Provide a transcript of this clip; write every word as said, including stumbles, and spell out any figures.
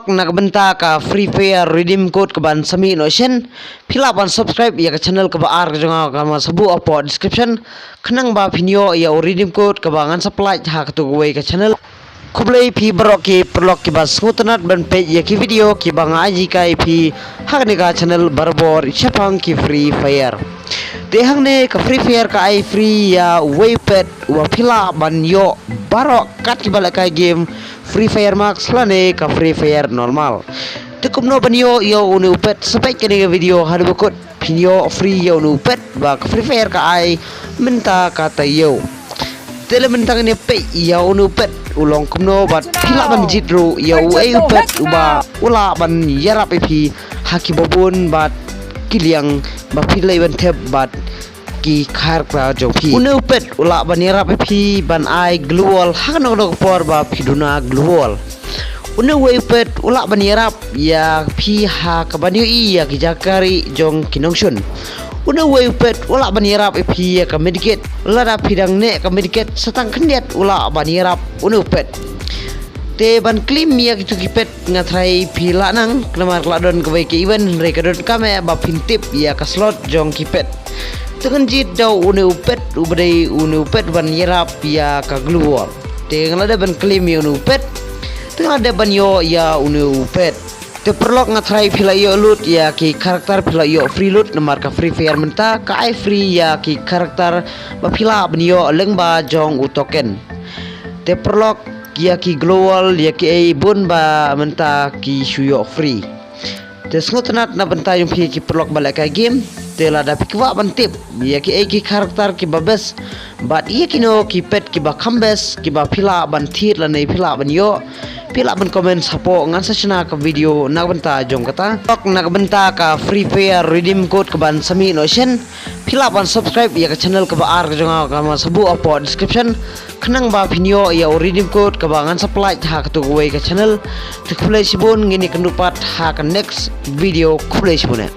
Na ka bynta ka Free Fire redeem code kaban sa mih noh shen, phi lah ban subscribe ïa ka channel kaba ar ka jong nga kaba sa buh hapoh description, khnang ba phin ïoh ïa u redeem code kaba ngan sa pynlait ha katu kawei ka channel. Khublei phi baroh ki paralok kiba sngewtynnat ban peit ïa ki video kiba nga ai kai phi ha kane ka channel barabor shaphang ki Free Fire. Te hangne ka Free Fire ka ai free ïa uwei u pet uba phi lah ban ïoh baroh kat kiba lehkai game Free Fire Max lane ka Free Fire normal. Te kumno ban ïoh ïa une u pet, sa peit kane ka video haduh ba kut, phin ïoh free ïa une u pet ba ka Free Fire ka ai mynta ka taïew. Te lada mynta ngin ïa peit ïa une u pet u long kumno bad phi lah ban jied ruh ïa uei u pet uba u lah ban ïarap ïa phi ha kiba bun bad ki liang ba phi lah ban thep bad ki character jong phi. Une u pet u lah ban ïarap ïa phi ban ai gloo wall ha kano kano ka por ba phi duna gloo wall. Une uwei u pet u lah ban ïarap ïa phi ha kaban ïohi ïa ki jaka rieh jong ki nongshun. Une uwei u pet u lah ban ïarap ïa phi ïa ka medkit lada phi dang neh ka medkit sa tang khyndiat u lah ban ïarap une u pet. Te ban claim ïa kitu ki pet nga tharai phi lah nang, namar ka la don kawei ka event hynrei ka donkam eh ba phin tip ïa ka slot jong ki pet. Te ngan jied da une u pet uba dei une u pet ban ïarap ïa ka gloo wall. Te nga la dep ban claim ïa une u pet. Te nga la dep ban ïoh ïa une u pet. Te paralok nga tharai phi la ïoh loot ïa ki character, phi la ïoh free loot namar ka Free Fire mynta ka ai free ïa ki character ba phi lah ban ïoh lyngba jong u token. Te paralok ïa ki gloo wall ïa kiei bun ba mynta ki shu ïoh free. Te sngewtynnat na bynta jong phi ki paralok ba lehkai game. Te lada phi kwah ban tip ïa kiei ki character kiba best bad ïa kino ki pet kiba kham best kiba phi lah ban thied lane phi lah ban ïoh, phi lah ban comment hapoh, ngan sa shna ka video na ka bynta jong kata. Tok na ka bynta ka Free Fire redeem code kaban sa mih noh shen, phi lah ban subscribe ïa ka channel kaba ar ka jong nga kaba sa buh hapoh description, khnang ba phin ïoh ïa u redeem code kaba ngan sa pynlait ha katu kawei ka channel. Te khublei shibun, ngin ïakynduh pat ha ka next video. Khublei shibun eh.